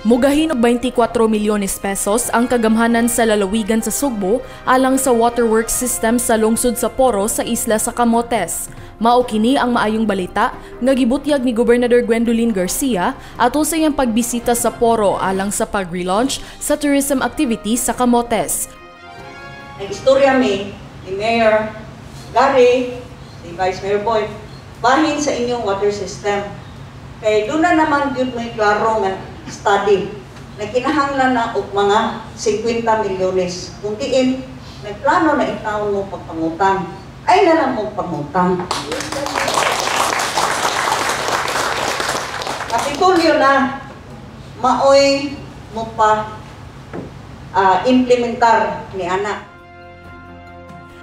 Mugahin og 24 milyones pesos ang kagamhanan sa lalawigan sa Sugbo alang sa waterworks system sa lungsod sa Poro sa isla sa Camotes. Mao kini ang maayong balita nga gibutyag ni Gobernador Gwendolyn Garcia ato sa iyang pagbisita sa Poro alang sa pag-relaunch sa tourism activities sa Camotes. Nag-istorya mi ni Mayor Gary, si Vice Mayor Boy, bahin sa inyong water system. Kay doon na naman gyud may klaro nga study na kinahanglan na og mga 50 milyones. Kung diin, nagplano na intawon mo pagpangutang. Ay na lang mo pangutang. Kapitulyo na, maoy mo pa implementar ni ana.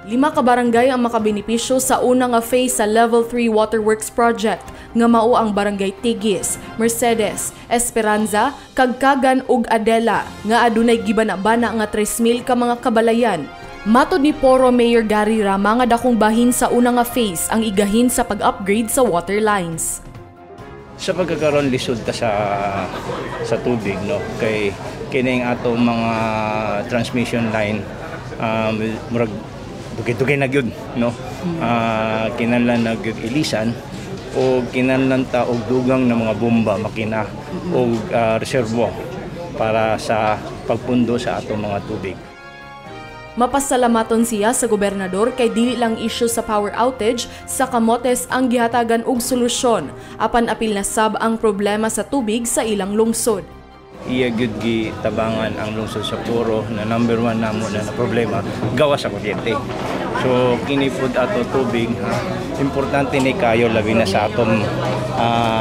5 ka barangay ang makabenepisyo sa una nga phase sa Level 3 Waterworks Project nga mao ang Barangay Tigis, Mercedes, Esperanza, Kagkagan ug Adela nga adunay gibana-bana nga 3,000 ka mga kabalayan. Matod ni Poro Mayor Gary Rama nga dakong bahin sa una nga phase ang igahin sa pag-upgrade sa water lines. Sa pagkakaroon lisod ta sa tubig, no, kay kining atong mga transmission line murag dugay-dugay na gyud, no, kinahanglan na gyud ilisan o kinahanglan ta og dugang na mga bomba, makina o reservoir para sa pagpundo sa atong mga tubig. Mapasalamaton siya sa gobernador kay dili lang isyu sa power outage sa Camotes ang gihatagan og solusyon, apan apil na sab ang problema sa tubig sa ilang lungsod. Iya gyud gitabangan ang lungsod sa Poro na number 1 namo na problema gawas sa kuryente. So kini pud ato tubig, ha, importante ni kayo labi na sa atong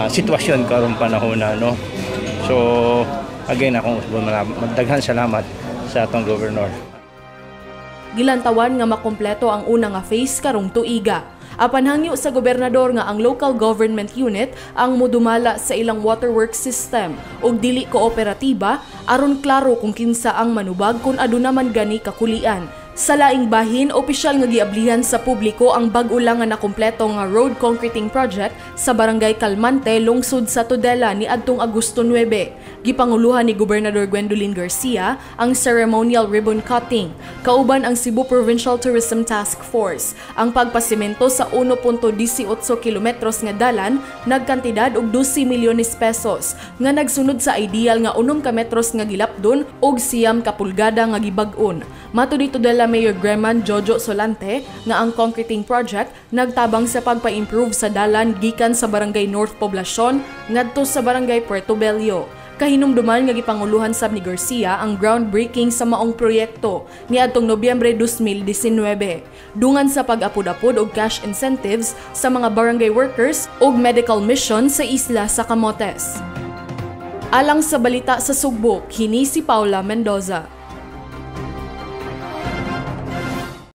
sitwasyon karong panahon na, no. So again, akong daghan salamat sa atong gobernador. Gilantawan nga makumpleto ang una nga phase karong tuiga. Apan hangyo sa gobernador nga ang local government unit ang modumala sa ilang waterworks system ug dili kooperatiba aron klaro kung kinsa ang manubag kung aduna man gani kakulian. Sa laing bahin, opisyal nga giablihan sa publiko ang bag-o lang nga nakumpleto nga road concreting project sa Barangay Calmante, lungsod sa Tudela niadtong Agosto 9. Gipanguluhan ni Gobernador Gwendolyn Garcia ang ceremonial ribbon cutting, kauban ang Cebu Provincial Tourism Task Force. Ang pagpasimento sa 1.18 kilometros nga dalan nagkantidad og 12 milyones pesos nga nagsunod sa ideal nga 6 ka metros nga gilapdon og 9 ka pulgada nga gibag-on. Matud ni Tudela Mayor Greman Jojo Solante nga ang concreting project nagtabang sa pagpa-improve sa dalan gikan sa Barangay North Poblacion ngadto sa Barangay Puerto Bello. Kahinumduman nga gipanguluhan sab ni Garcia ang groundbreaking sa maong proyekto niadtong Nobyembre 2019. Dungan sa pag-apod-apod og cash incentives sa mga barangay workers ug medical mission sa isla sa Camotes. Alang sa balita sa Sugbo, kini si Paula Mendoza.